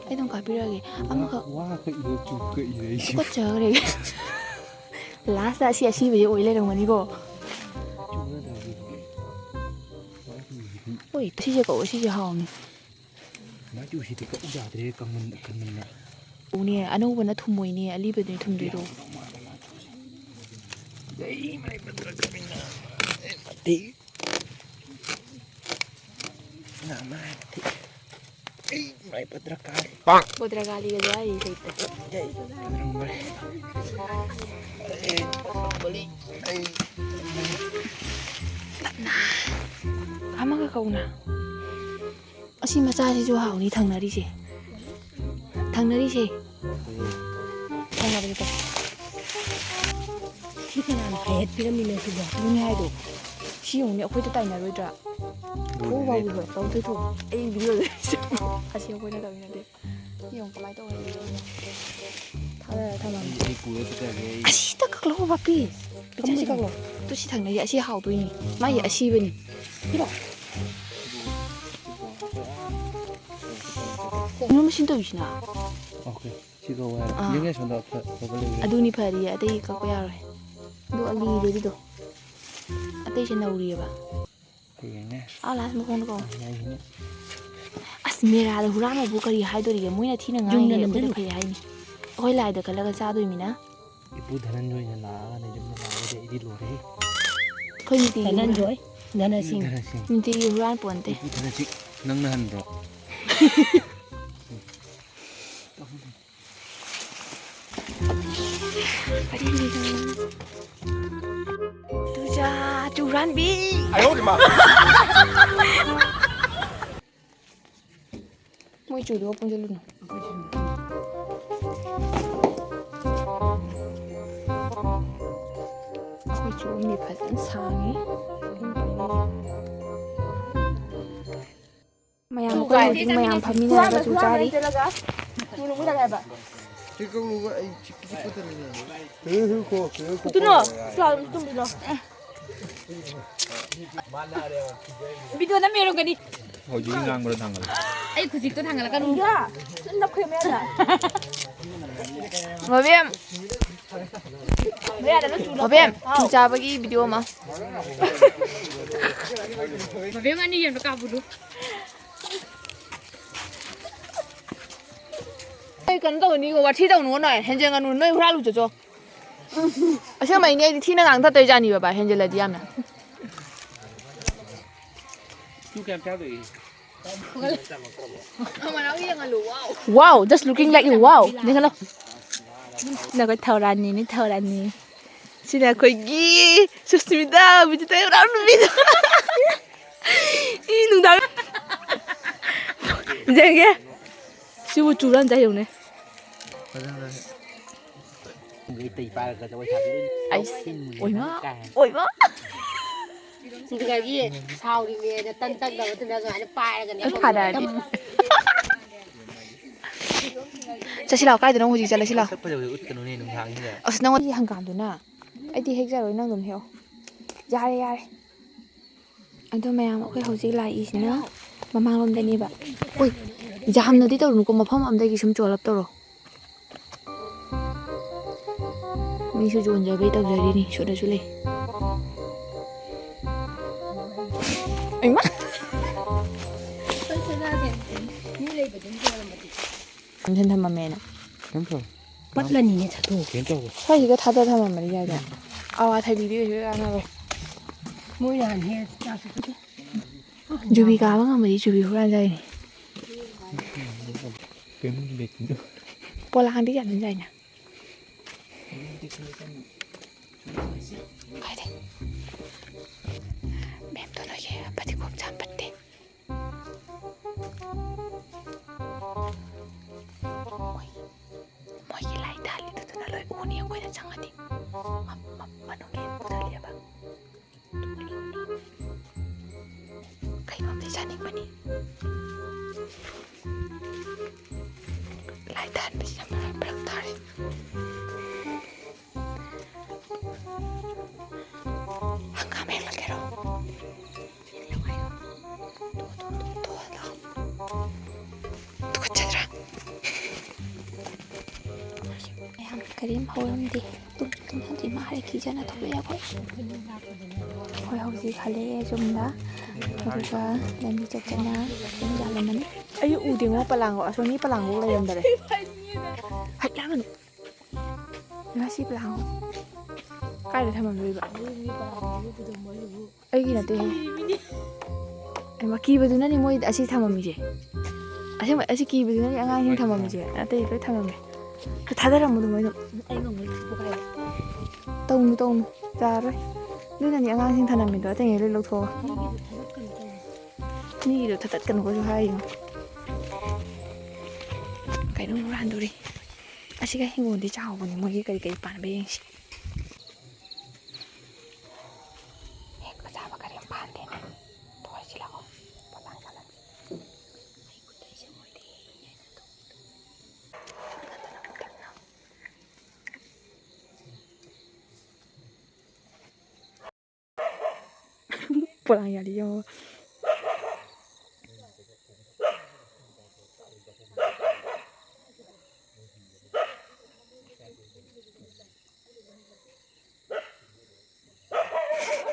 ꯑꯩ ꯑꯗꯨꯝ ꯀꯥꯞꯄꯤꯔꯛꯑꯒꯦ꯫ ꯑꯃꯈꯛ ꯋꯥ ꯀꯛꯏꯔ ꯆꯨ ꯀꯛꯏꯔ ꯑꯩꯁꯦ꯫ ꯇꯨꯀꯠꯆꯈ꯭ꯔꯦ꯫ ꯂꯥꯁꯇ ꯑꯁꯤ ꯑꯁꯤꯕꯁꯦ ꯑꯣꯏ ꯂꯩꯔꯝꯒꯅꯤꯀꯣ꯫ ꯆꯨ ꯅꯠꯇ꯭ꯔꯗꯤ꯫ ꯍꯣꯏ, ꯁꯤꯁꯦ ꯀꯛꯑꯣ, ꯁꯤꯁꯦ ꯍꯥꯎꯅꯤ꯫ ꯃꯆꯨꯁꯤꯗꯤ ꯀꯛꯎ ꯌꯥꯗ꯭ꯔꯦ, ꯀꯪꯃꯟ-, ꯀꯪꯃꯟꯅ꯫ ꯎꯅꯦ, ꯑꯅꯧꯕꯅ ꯊꯨꯝꯃꯣꯏꯅꯦ, ꯑꯂꯤꯕꯗꯨꯅꯤ ꯊꯨꯝꯗꯣꯏꯗꯣ꯫ ꯑꯩ ꯃꯥꯏ ꯄꯗ꯭ꯔꯀꯥꯂꯤ꯫ ꯄꯗ꯭ꯔꯀꯥꯂꯤꯒꯁꯨ ꯍꯥꯏꯔꯤ ꯍꯦꯛꯇ꯫ ꯑꯩ ꯕꯖꯔꯪꯕꯂꯤ꯫ ꯑꯩ ꯕꯂꯤ꯫ ꯑꯩ ꯑꯃꯒ ꯀꯧꯅ꯫ ꯑꯁꯤ ꯃꯆꯥꯁꯤꯁꯨ ꯍꯥꯎꯅꯤ ꯊꯪꯅꯔꯤꯁꯦ꯫ ꯊꯪꯅꯔꯤꯁꯦ꯫ ꯊꯪꯅꯕꯁꯦ ꯇꯧ꯫ ꯁꯤ ꯀꯅꯥꯅ ꯍꯥꯏꯍꯠꯄꯤꯔꯝꯃꯤꯅꯣ ꯁꯤꯕꯣ? ꯑꯗꯨꯅꯦ ꯍꯥꯏꯗꯣ꯫ ꯁꯤ ꯌꯦꯡꯉꯨꯅꯦ, ꯑꯩꯈꯣꯏꯗ ꯇꯥꯏꯅꯔꯣꯏꯗ꯭ꯔꯥ? ꯊꯣꯛꯎ ꯂꯣꯏꯔꯦ꯫ ꯂꯥꯎꯗꯣꯏ ꯊꯣꯛ꯫ ꯑꯩ ꯚꯤꯗꯤꯑꯣꯗ ꯑꯁꯤ ꯑꯩꯈꯣꯏꯅ ꯇꯧꯃꯤꯟꯅꯗꯦ꯫ ꯌꯦꯡꯉꯨ ꯀꯃꯥꯏꯅ ꯇꯧꯔꯒꯦ꯫ ꯊꯥꯗꯔ ꯊꯝꯃꯝꯃꯦ꯫ ꯑꯩ, ꯑꯩ ꯄꯨꯔ ꯆꯠꯆꯒꯦ, ꯑꯩ꯫ ꯑꯁꯤꯗ ꯀꯛꯂꯛꯑꯣ ꯄꯥꯄꯤ꯫ ꯄꯤꯆꯥ ꯁꯤ ꯀꯛꯂꯛꯑꯣ꯫ ꯇꯨ ꯁꯤ ꯊꯪꯅꯩꯁꯦ ꯑꯁꯤ ꯍꯥꯎꯗꯣꯏꯅꯤ꯫ ꯃꯥꯒꯤ ꯑꯥ꯫ ꯑꯁꯤꯕꯅꯤ꯫ ꯄꯤꯔꯣ꯫ ꯀꯩꯅꯣ ꯃꯁꯤꯅ ꯇꯧꯔꯤꯁꯤꯅ? ꯑꯣꯀꯦ꯫ ꯁꯤ ꯀꯧ ꯍꯥꯏꯔꯦ꯫ ꯑꯥ꯫ ꯌꯦꯡꯉꯦ ꯁꯣꯝꯗ ꯑꯐ-, ꯑꯐꯕ ꯂꯩꯕ꯭ꯔꯥ? ꯑꯗꯨꯅꯤ ꯐꯔꯤꯌꯦ, ꯑꯇꯩ ꯀꯛꯄ ꯌꯥꯔꯣꯏ꯫ ꯑꯗꯨ ꯑꯂꯤꯕꯗꯨꯗꯣ꯫ ꯑꯇꯩꯁꯦ ꯅꯧꯔꯤꯑꯕ꯫ ꯌꯦꯡꯉꯦ꯫ ꯑꯥ, ꯂꯥꯁ ꯃꯈꯣꯡꯗ ꯀꯧ꯫ ꯑꯥ, ꯌꯥꯏꯅꯦ꯫ ꯑꯁ, ꯃꯦꯔꯥꯗ ꯍꯨꯔꯥꯟꯕꯕꯨ ꯀꯔꯤ ꯍꯥꯏꯗꯣꯔꯤꯒꯦ? ꯃꯣꯏꯅ ꯊꯤꯅ ꯉꯥꯡꯉꯦ, ꯌꯨꯝꯗ ꯑꯩꯈꯣꯏꯅ ꯅꯝꯖꯜꯂꯨ꯫ ꯐꯩ ꯍꯥꯏꯅꯤ꯫ ꯑꯩꯈꯣꯏ ꯂꯥꯏꯗ ꯀꯠꯂꯒ ꯆꯥꯗꯣꯏꯃꯤꯅ꯫ ꯏꯄꯨ ꯙꯅꯟꯖꯣꯏꯅ ꯂꯥꯛꯑꯒꯅꯦ ꯌꯨꯝꯗ ꯂꯥꯛꯑꯒꯗꯤ ꯑꯩꯗꯤ ꯂꯣꯏꯔꯦꯍꯦ꯫ ꯑꯩꯈꯣꯏ ꯅꯨꯡꯇꯤꯒꯤ ꯍꯨꯔꯥꯟ-, ꯙꯅꯟꯖꯣꯏ, ꯙꯅꯁꯤꯡ꯫ ꯙꯅꯁꯤꯡ꯫ ꯅꯨꯡꯇꯤꯒꯤ ꯍꯨꯔꯥꯟ ꯄꯣꯟꯇꯦ꯫ ꯏꯄꯨ ꯙꯅꯁꯤꯡ, ꯅꯪꯅ ꯍꯟꯕ꯭ꯔꯣ? ꯇꯨꯖꯥ ꯆꯨꯔꯥꯟꯕꯤ꯫ ꯃꯣꯏ ꯆꯨꯗꯨꯒ ꯄꯨꯟꯁꯤꯜꯂꯨꯅꯨ꯫ ꯑꯩꯈꯣꯏ ꯆꯨ ꯑꯃꯗꯤ ꯐꯖꯅ ꯁꯥꯡꯉꯤ꯫ ꯃꯌꯥꯝ ꯇꯨ ꯑꯩꯈꯣꯏ ꯀꯥꯏꯗꯩ ꯍꯧꯖꯤꯛ ꯃꯌꯥꯝ ꯆꯠꯃꯤꯟꯅꯁꯤ? ꯐꯝꯃꯤꯟꯅꯔꯒ ꯆꯨ ꯆꯥꯔꯤ꯫ ꯆꯠꯂꯒ ꯇꯨ ꯅꯨꯡ ꯃꯨꯠꯂꯒ ꯍꯥꯏꯕ꯫ ꯁꯤ ꯀꯛꯂꯨꯕ ꯑꯩ ꯆꯤꯛ-, ꯆꯤꯛꯄ ꯇꯜꯂꯤꯅꯦ꯫ ꯇꯨꯅꯣ, ꯁꯤ ꯂꯥꯎ, ꯇꯨꯝꯕꯤꯗꯣ꯫ ꯚꯤꯗꯤꯑꯣ ꯅꯝꯃꯤ ꯑꯣꯏꯔꯝꯒꯅꯤ꯫ ꯍꯧꯖꯤꯛꯀꯤ ꯉꯥꯡꯕꯗꯣ ꯊꯥꯡꯒꯠꯂꯣ꯫ ꯑꯩ ꯈꯨꯖꯤꯛꯇꯣ ꯊꯥꯡꯒꯠꯂꯛꯀꯅꯨ꯫ ꯏꯌꯥ, ꯁꯨꯝ ꯅꯞꯈ꯭ꯔꯦ ꯃꯌꯥꯗ꯫ ꯃꯕꯦꯝ꯫ ꯃꯌꯥꯗ ꯂꯣꯏ ꯆꯨ ꯃꯕꯦꯝ, ꯅꯞꯈ꯭ꯔꯦ꯫ ꯆꯨ ꯆꯥꯕꯒꯤ ꯚꯤꯗꯤꯑꯣ ꯑꯃ꯫ ꯃꯕꯦꯝ ꯑꯅꯤ ꯌꯦꯟꯕ ꯀꯥꯕꯨꯗꯨ꯫ ꯑꯩ ꯀꯩꯅꯣ ꯇꯧꯅꯤꯀꯣ, ꯋꯥꯊꯤ ꯇꯧꯅꯨꯀꯣ ꯅꯣꯏ, ꯍꯦꯟꯖꯟꯒꯅꯨ, ꯅꯣꯏ ꯍꯨꯔꯥꯜꯂꯨ ꯆꯠꯆꯣ꯫ ꯑꯁꯦꯡꯕꯩꯅꯦ, ꯑꯩꯗꯤ ꯊꯤꯅ ꯉꯥꯡꯊꯠꯇꯣꯏ ꯖꯥꯠꯅꯤ ꯕꯕꯥ, ꯍꯦꯟꯖꯜꯂꯗꯤ ꯌꯥꯝꯅ꯫ ꯇꯨ ꯀꯌꯥꯝ ꯆꯥꯗꯣꯏꯒꯦ? Wow, just looking like you. Wow. ꯌꯦꯡꯍꯜꯂꯣ꯫ ꯁꯤꯅ ꯑꯩꯈꯣꯏ ꯊꯧꯔꯥꯅꯤꯅꯤ, ꯊꯧꯔꯥꯅꯤ꯫ ꯁꯤꯅ ꯑꯩꯈꯣꯏꯒꯤ ꯁꯨꯁꯃꯤꯇꯥ, ꯕꯤꯖꯤꯇꯥ, ꯏꯕ꯭ꯔꯥꯍꯤꯝ ꯅꯨꯄꯤꯗꯣ꯫ ꯏ, ꯅꯨꯡꯗꯥꯡ꯫ ꯌꯦꯡꯒꯦ꯫ ꯁꯤꯕꯨ ꯆꯨꯔꯥꯟ ꯆꯥꯏ ꯌꯦꯡꯉꯨꯅꯦ꯫ ꯐꯖꯅ ꯂꯩꯇꯩ ꯄꯥꯏꯔꯒ ꯖꯒꯣꯏ ꯁꯥꯕꯤꯗꯣꯏꯅꯤ꯫ ꯑꯩꯁ, ꯑꯣꯏꯃꯥ, ꯑꯣꯏꯃꯥ꯫ ꯁꯤꯗꯒꯤ ꯁꯥꯎꯔꯤꯅꯦꯅ ꯇꯟ ꯇꯛꯅꯕꯗꯨꯅ ꯑꯗꯨꯃꯥꯏꯅ ꯄꯥꯏꯔꯒꯅꯦ꯫ ꯑꯩ ꯐꯥꯅꯔꯗꯤ꯫ ꯆꯠꯁꯤ ꯂꯥꯛꯑꯣ, ꯀꯥꯏꯗꯅꯣ ꯍꯧꯖꯤꯛ ꯆꯠꯂꯁꯤ ꯂꯥꯛꯑꯣ꯫ ꯁꯛ ꯐꯖꯕꯗꯣ ꯎꯠꯀꯅꯨꯅꯦ ꯅꯨꯡꯗꯥꯡꯁꯤꯗ꯫ ꯑꯁ, ꯅꯪꯉꯣꯟꯗꯤ ꯍꯪꯒꯥꯝꯗꯨꯅ꯫ ꯑꯩꯗꯤ ꯍꯦꯛꯆꯔꯣꯏ, ꯅꯪ ꯑꯗꯨꯝ ꯍꯦꯛꯑꯣ꯫ ꯌꯥꯔꯦ, ꯌꯥꯔꯦ꯫ ꯑꯗꯣ ꯃꯌꯥꯝ, ꯑꯩꯈꯣꯏ ꯍꯧꯖꯤꯛ ꯂꯥꯛꯏꯁꯤꯅ ꯃꯃꯥꯡꯂꯣꯝꯗꯅꯦꯕ꯫ ꯍꯣꯏ, ꯌꯥꯝꯅꯗꯤ ꯇꯧꯔꯨꯅꯨꯀꯣ, ꯃꯐꯝ ꯑꯝꯗꯒꯤ ꯁꯨꯝ ꯆꯣꯜꯂꯞ ꯇꯧꯔꯣ꯫ ꯃꯤꯁꯨ ꯌꯣꯟꯖꯕꯩ ꯇꯧꯖꯔꯤꯅꯤ, ꯁꯨꯗꯁꯨ ꯂꯩ꯫ ꯏꯃꯥ! ꯃꯤ ꯂꯩꯕꯗꯨꯅ ꯌꯣꯜꯂꯝꯃꯗꯤ꯫ ꯊꯝꯖꯤꯟ ꯊꯝꯃꯝꯃꯦꯅ꯫ ꯀꯩꯝ ꯇꯧꯔꯣꯏ꯫ ꯄꯠꯂꯅꯤꯅꯦ, ꯆꯠꯊꯣꯛ꯫ ꯀꯩꯝ ꯇꯧꯔꯣꯏ꯫ ꯁ꯭ꯋꯥꯏꯁꯤꯗ ꯊꯥꯗ ꯊꯝꯃꯝꯃꯗꯤ ꯌꯥꯏꯗꯅ꯫ ꯑꯋꯥꯊꯕꯤꯗꯤ ꯀꯩꯁꯨ ꯀꯥꯟꯅꯔꯣꯏ꯫ ꯃꯣꯏ ꯅꯍꯥꯟ ꯍꯦꯛ ꯆꯥꯁꯨ ꯄꯤꯗꯦ꯫ ꯖꯨꯕꯤ ꯀꯥꯕ ꯉꯝꯃꯗꯤ ꯖꯨꯕꯤ ꯍꯨꯔꯥꯟꯖꯩꯅꯦ꯫ ꯀꯩꯝ ꯂꯩꯇꯦ꯫ ꯄꯣꯂꯥꯡꯗꯤ ꯌꯥꯝ ꯌꯥꯏꯅ꯫ ꯀꯥꯏꯗꯩ? ꯃꯦꯝꯗꯣ ꯅꯣꯏꯒꯤ ꯐꯗꯤꯒꯣꯝ ꯆꯥꯝ ꯐꯠꯇꯦ꯫ ꯃꯣꯏ, ꯃꯣꯏꯒꯤ ꯂꯥꯏ ꯊꯥꯜꯂꯤꯗꯨꯗꯨꯅ ꯂꯣꯏ ꯎꯅꯤ ꯑꯩꯈꯣꯏꯅ ꯆꯪꯉꯗꯤ꯫ ꯃ-, ꯃ-, ꯃꯅꯨꯡꯒꯤ ꯄꯨꯊꯣꯛꯑꯦꯕ꯫ ꯀꯩꯅꯣꯝꯗꯤ ꯆꯥꯅꯤꯡꯕꯅꯤ꯫ ꯂꯥꯏ ꯊꯥꯟꯕꯁꯤꯅ ꯃꯔꯝ ꯐꯔꯛ ꯇꯥꯔꯦ꯫ ꯍꯪꯒꯥꯝ ꯍꯦꯛꯂꯛꯀꯦꯔꯣ? ꯇꯨꯀꯠꯆꯗ꯭ꯔꯥ? ꯃꯌꯥꯝ ꯀꯔꯤꯝ ꯍꯧꯔꯝꯗꯦ꯫ ꯇꯨꯝꯁꯨ ꯇꯨꯝꯅꯗ꯭ꯔꯤ ꯃꯥꯜꯂꯦ, ꯀꯤꯖꯅ ꯊꯣꯛꯂꯛꯑꯦ ꯑꯩꯈꯣꯏ꯫ ꯑꯩꯈꯣꯏ ꯍꯧꯖꯤꯛ ꯍꯜꯂꯛꯑꯦ ꯌꯨꯝꯗ, ꯑꯗꯨꯒ ꯂꯝꯕꯤ ꯆꯠꯇꯅ ꯌꯨꯝ ꯌꯥꯜꯂꯝꯃꯅꯤ꯫ ꯑꯩ ꯎꯗꯦꯉꯣ ꯄꯂꯥꯡꯒꯣ, ꯑꯁꯣꯝꯒꯤ ꯄꯂꯥꯡꯒꯣ ꯂꯩꯔꯝꯗꯔꯦ꯫ ꯍꯩ ꯂꯥꯡꯒꯅꯨ꯫ ꯉꯁꯤ ꯄꯂꯥꯡꯒꯣ ꯀꯥꯏꯗ ꯊꯝꯃꯝꯗꯣꯏꯕ? ꯑꯩꯒꯤ ꯅꯠꯇꯦꯍꯦ꯫ ꯀꯤꯕꯗꯨꯅꯅꯤ ꯃꯣꯏ ꯑꯁꯤ ꯊꯝꯃꯝꯃꯤꯁꯦ꯫ ꯑꯁꯦꯡꯕ ꯑꯁꯤ ꯀꯤꯕꯗꯨꯅꯅꯤ ꯑꯉꯥꯡꯁꯤꯡ ꯊꯝꯃꯝꯃꯤꯁꯦ꯫ ꯑꯇꯩ ꯂꯣꯏ ꯊꯝꯃꯝꯃꯦ꯫ ꯊꯥꯗꯔꯝꯃꯣ ꯑꯗꯨꯝ ꯃꯣꯏꯗꯣ꯫ ꯑꯩ ꯉꯝꯃꯣꯏ ꯊꯨꯞꯄ ꯀꯥꯏꯕ꯫ ꯇꯧꯅꯨ ꯇꯧꯅꯨ꯫ ꯌꯥꯔꯣꯏ꯫ ꯑꯗꯨꯅꯅꯤ ꯑꯉꯥꯡꯁꯤꯡ ꯊꯝꯃꯝꯃꯤꯗꯣ ꯑꯇꯩꯉꯩ ꯂꯣꯏ ꯂꯧꯊꯣꯛꯑꯣ꯫ ꯃꯤꯒꯤꯗꯣ ꯊꯥꯗꯠꯀꯅꯨ ꯇꯧꯅꯨ꯫ ꯃꯤꯒꯤꯗꯣ ꯊꯥꯗꯠꯀꯅꯨꯒꯁꯨ ꯍꯥꯏꯔꯤꯅꯣ꯫ ꯀꯩꯅꯣꯝ ꯍꯨꯔꯥꯟꯗꯣꯔꯤ꯫ ꯑꯁꯤꯒ ꯍꯤꯡꯒꯣꯜꯗꯤ ꯆꯥꯎꯕꯅꯤ ꯃꯣꯏꯒꯤ ꯀꯔꯤ ꯀꯔꯤ ꯄꯥꯟꯕ ꯌꯦꯡꯁꯤ꯫ ꯍꯦꯛꯄ ꯆꯥꯕ ꯀꯔꯤꯝ ꯄꯥꯟꯗꯦꯅꯦ꯫ ꯊꯣꯏꯁꯤ ꯂꯥꯛꯑꯣ꯫ ꯄꯣꯂꯥꯡ ꯆꯥꯂꯟꯁꯤ꯫ ꯑꯩ ꯈꯨꯠꯇꯩꯁꯦ ꯃꯣꯏꯗꯤ ꯍꯦꯛꯏꯅꯦ ꯑꯩꯅ ꯇꯧꯕꯗꯣ꯫ ꯄꯣꯂꯥꯡ ꯌꯥꯔꯤ ꯌꯦꯡꯉꯣ꯫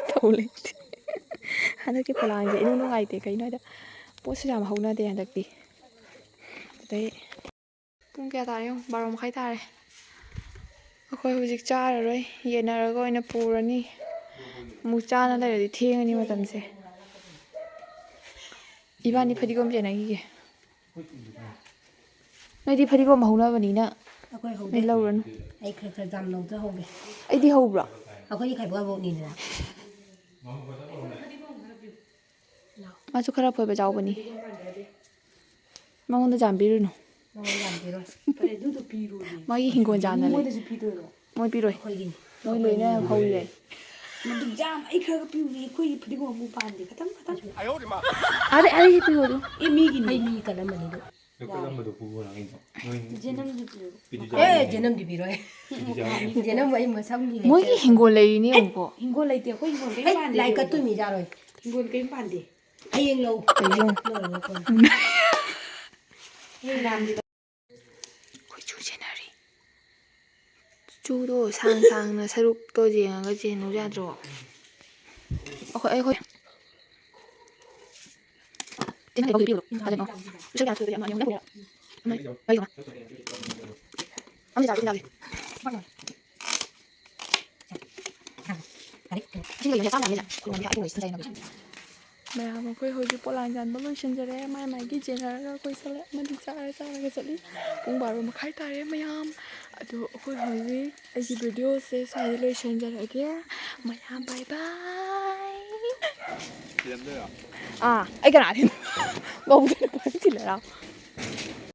ꯇꯧ ꯂꯩꯇꯦ꯫ ꯍꯟꯗꯛꯀꯤ ꯄꯣꯂꯥꯡꯁꯦ ꯏꯅꯨꯡ ꯅꯨꯡꯉꯥꯏꯇꯦ꯫ ꯀꯩꯅꯣ ꯍꯥꯏꯗ ꯄꯣꯠꯁꯨ ꯌꯥꯝ ꯍꯧꯅꯗꯦ ꯍꯟꯗꯛꯇꯤ꯫ ꯑꯗꯩ ꯄꯨꯡ ꯀꯌꯥ ꯇꯥꯔꯦ ꯌꯦꯡꯉꯨ, ꯕꯥꯔꯣ ꯃꯈꯥꯏ ꯇꯥꯔꯦ꯫ ꯑꯩꯈꯣꯏ ꯍꯧꯖꯤꯛ ꯆꯥꯔꯔꯣꯏ, ꯌꯦꯟꯅꯔꯒ ꯑꯣꯏꯅ ꯄꯨꯔꯅꯤ꯫ ꯑꯃꯨꯛ ꯆꯥꯅ ꯂꯩꯔꯗꯤ ꯊꯦꯡꯉꯅꯤ ꯃꯇꯝꯁꯦ꯫ ꯏꯕꯥꯅꯤ ꯐꯗꯤꯒꯣꯝ ꯌꯦꯟꯅꯈꯤꯒꯦ꯫ ꯅꯣꯏꯗꯤ ꯐꯗꯤꯒꯣꯝ ꯍꯧꯅꯕꯅꯤꯅ ꯑꯩꯈꯣꯏ ꯍꯧꯗꯦ꯫ ꯅꯣꯏ ꯂꯧꯔꯅꯨ꯫ ꯑꯩ ꯈꯔ ꯈꯔ ꯖꯥꯝ ꯂꯧꯗ ꯍꯧꯒꯦ꯫ ꯑꯩꯗꯤ ꯍꯧꯕ꯭ꯔꯣ? ꯑꯩꯈꯣꯏꯗꯤ ꯈꯥꯏꯕꯣꯛ ꯈꯥꯏꯕꯣꯛꯅꯤꯗꯅ꯫ ꯃꯥꯁꯨ ꯈꯔ ꯐꯣꯏꯕ ꯆꯥꯎꯕꯅꯤ꯫ ꯃꯉꯣꯟꯗ ꯖꯥꯝ ꯄꯤꯔꯨꯅꯨ꯫ ꯃꯉꯣꯟꯗ ꯖꯥꯝ ꯄꯤꯔꯣꯏ꯫ ꯃꯥꯒꯤ ꯍꯤꯡꯒꯣꯜ ꯖꯥꯝꯅ ꯂꯩ꯫ ꯃꯣꯏꯗꯁꯨ ꯄꯤꯗꯣꯏꯔꯣ? ꯃꯣꯏ ꯄꯤꯔꯣꯏ꯫ ꯑꯩꯈꯣꯏꯒꯤꯅꯤ꯫ ꯃꯣꯏ ꯂꯣꯏꯅ ꯍꯧꯔꯤ ꯌꯥꯏ꯫ ꯃꯗꯨ ꯖꯥꯝ ꯑꯩ ꯈꯔꯒ ꯄꯤꯔꯨꯒꯦ꯫ ꯑꯩꯈꯣꯏꯒꯤ ꯐꯗꯤꯒꯣꯝ ꯑꯃꯨꯛ ꯄꯥꯟꯗꯦ꯫ ꯈꯇꯪ ꯈꯇꯪ꯫ ꯑꯥꯗ, ꯑꯥꯗ ꯍꯦꯛ ꯄꯤꯌꯣ ꯑꯗꯨ꯫ ꯑꯦ, ꯃꯤꯒꯤꯅꯤ꯫ ꯑꯩ ꯃꯤ ꯀꯜꯂꯝꯕꯅꯤ ꯑꯗꯨ꯫ ꯅꯣꯏ ꯀꯔꯝꯕꯗꯣ ꯄꯨꯕꯅꯣ ꯑꯩꯗꯣ? ꯅꯣꯏ ꯖꯦꯅꯝꯗꯤ ꯄꯤꯔꯣ꯫ ꯄꯤꯗꯨ ꯑꯦ, ꯆꯥꯔꯝꯃꯅꯤ꯫ ꯖꯦꯅꯝꯗꯤ ꯄꯤꯔꯣꯏ꯫ ꯄꯤꯗꯨ ꯆꯥꯔꯝꯃꯅꯤ꯫ ꯖꯦꯅꯝ ꯑꯩ ꯃꯁꯝꯒꯤ ꯃꯣꯏꯒꯤ ꯍꯦꯛꯇ ꯍꯤꯡꯒꯣꯜ ꯂꯩꯔꯤꯅꯦ ꯌꯦꯡꯉꯨꯀꯣ꯫ ꯍꯤꯡꯒꯣꯜ ꯂꯩꯇꯦ꯫ ꯑꯩꯈꯣꯏ ꯍꯤꯡꯒꯣꯜ ꯀꯩꯝ ꯑꯩ ꯄꯥꯟꯗꯦ ꯂꯥꯏ ꯏꯕꯦꯝꯃ꯫ ꯀꯠꯇꯣꯏ ꯃꯤ ꯆꯥꯔꯣꯏ꯫ ꯍꯤꯡꯒꯣꯜ ꯀꯩꯝ ꯄꯥꯟꯗꯦ꯫ ꯍꯌꯦꯡ ꯂꯧ꯫ ꯀꯩꯅꯣ? ꯂꯣꯏꯔꯒ ꯀꯣꯟꯅ꯫ ꯑꯩ ꯂꯥꯝꯗꯦ꯫ ꯑꯩꯈꯣꯏ ꯆꯨ ꯁꯦꯟꯅꯔꯤ꯫ ꯆꯨꯗꯣ ꯁꯥꯡ ꯁꯥꯡꯅ ꯁꯔꯨꯛꯇꯣ ꯌꯦꯡꯉꯒ ꯆꯦꯟꯉꯨ ꯌꯥꯗ꯭ꯔꯣ? ꯑꯩꯈꯣꯏ, ꯑꯩꯈꯣꯏ꯫ ꯆꯦꯟꯍꯜꯂꯦ, ꯄꯤꯔꯨꯔꯣ꯫ ꯐꯖꯅ꯫ ꯄꯤꯁꯛ ꯀꯌꯥ ꯁꯨꯔꯒꯦ? ꯑꯃ, ꯑꯅꯤ, ꯑꯍꯨꯝ, ꯃꯔꯤ, ꯃꯉꯥ꯫ ꯑꯃꯗꯤ ꯆꯥꯒꯦ, ꯆꯥꯒꯦ꯫ ꯏꯁꯤꯡ ꯂꯩꯕꯅꯦ, ꯆꯥꯝ ꯌꯥꯕꯅꯤꯅ꯫ ꯈꯨꯔꯨꯝꯕꯝꯗꯤ ꯑꯥ ꯏꯁꯤꯡ ꯂꯩ, ꯏꯁꯤꯡ ꯆꯥꯏꯅꯕ ꯏꯁꯤꯡ꯫ ꯃꯌꯥꯝ ꯑꯩꯈꯣꯏ ꯍꯧꯖꯤꯛ ꯄꯣꯂꯥꯡ ꯌꯥꯟꯕ ꯂꯣꯏꯁꯤꯟꯖꯔꯦ꯫ ꯃꯥꯏ ꯃꯥꯏꯒꯤ ꯌꯦꯟꯅꯔꯒ ꯑꯩꯈꯣꯏ ꯆꯠꯂꯦ꯫ ꯑꯃꯗꯤ ꯆꯥꯔ ꯆꯥꯔꯒ ꯆꯠꯂꯤ꯫ ꯄꯨꯡ ꯕꯥꯔꯣ ꯃꯈꯥꯏ ꯇꯥꯔꯦ ꯃꯌꯥꯝ꯫ ꯑꯗꯣ ꯑꯩꯈꯣꯏ ꯍꯧꯖꯤꯛ ꯑꯩꯒꯤ ꯚꯤꯗꯤꯑꯣꯁꯦ ꯁ꯭ꯋꯥꯏꯗ ꯂꯣꯏꯁꯤꯟꯖꯔꯒꯦ꯫ ꯃꯌꯥꯝ ꯕꯥꯏ ꯕꯥꯏ꯫ ꯊꯤꯜꯂꯝꯗꯣꯏꯔꯣ? ꯑꯥ, ꯑꯩ ꯀꯅꯥ ꯊꯤꯜꯂ? ꯕꯥꯕꯨ ꯊꯤꯜꯂ ꯊꯤꯜꯂꯔꯥ?